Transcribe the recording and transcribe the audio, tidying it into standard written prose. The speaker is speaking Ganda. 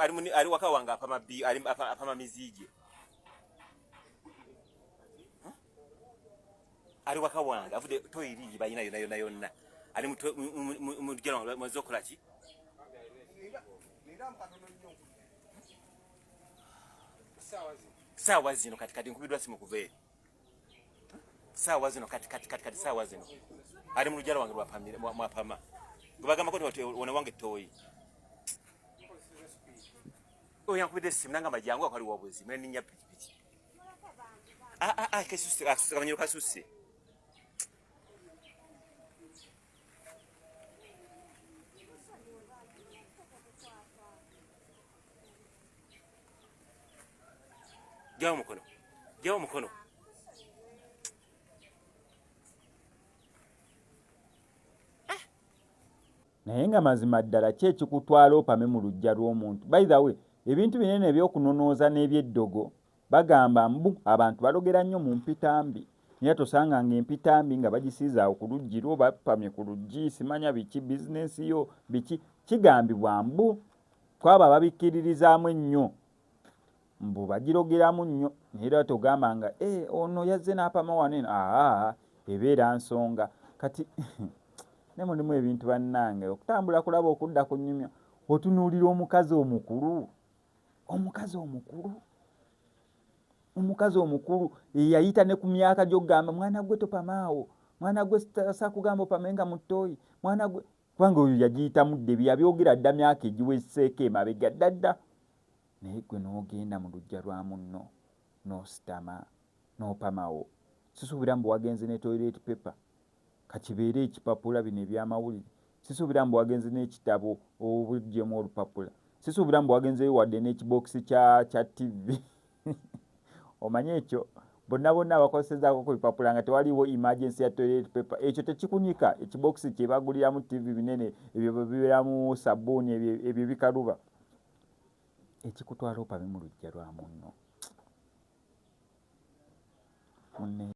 Ali waka wange apama bi ali apama mizigi. Ali waka wange avude toyiri bayina yona yona yonna. Ali mu lujja lwange maze okukola ki? Saawa zino kati kati nkubiddwa simu kuva eri. Saawa zino kati kati kati kati saawa zino. Ali mu lujja lwange mwapama. Gwe bagambako nti ono wange toyi. Oyo yankubidde essimu nangamba jangu akaliwo obuzibu ne nninnya pikipiki. Ah ah ah kasusse kamanyiro kasusse. Jawo omukono. Jawo omukono. Naye nga mazima ddala ki ekikutwala opame mu luggya lw'omuntu? By the way, ebintu binene eby'okunonooza n'eby'eddogo bagamba mbu abantu balogera nnyo mu mpitambi. Naye tosanganga empitambi nga bagisiize awo ku luggi lwo, bapamye ku luggi, simanya biki, bizinensi yo biki. Kigambibwa mbu kwabo ababikkiririzaamu ennyo mbu bagirogeramu nnyo. Naye era togamba nga ono yazze n'apama wano eno, aa ebeera nsonga. Kati ne mulimu ebintu bannange, okutambula kulaba okudda ku nnyumya, otunuulira omukazi omukulu, omukazi omukulu, omukazi omukulu eyayita ne ku myaka gy'okugamba mwana gwe topamaawo, mwana gwe sakugamba opame nga muttooyi, mwana gwe, kubanga oyo yagiyitamu dda, ebyo yabyogera dda myaka egiweseeko emabega dda dda. Naye ggwe n'ogenda mu luggya lwa munno n'ositama n'opamawo. Sisuubira mbu wagenze ne toilet paper, kakibeere ekipapula bino eby'amawulire. Sisuubira mbu wagenze n'ekitabo obuggyemu olupapula. Sisuubira mbu wagenzeyo wadde n'ekibokisi kya TV. Omanyi ekyo bonna bonna abakozesaako ku bipapula nga tewaliiwo emergency ya toilet paper, ekyo tekikunyika. Ekibokisi kye baguliramu TV binene ebyo bibeeramu sabbuuni, ebyo bikaluba. Ekikutwala opame mu luggya lwa munno. Munne.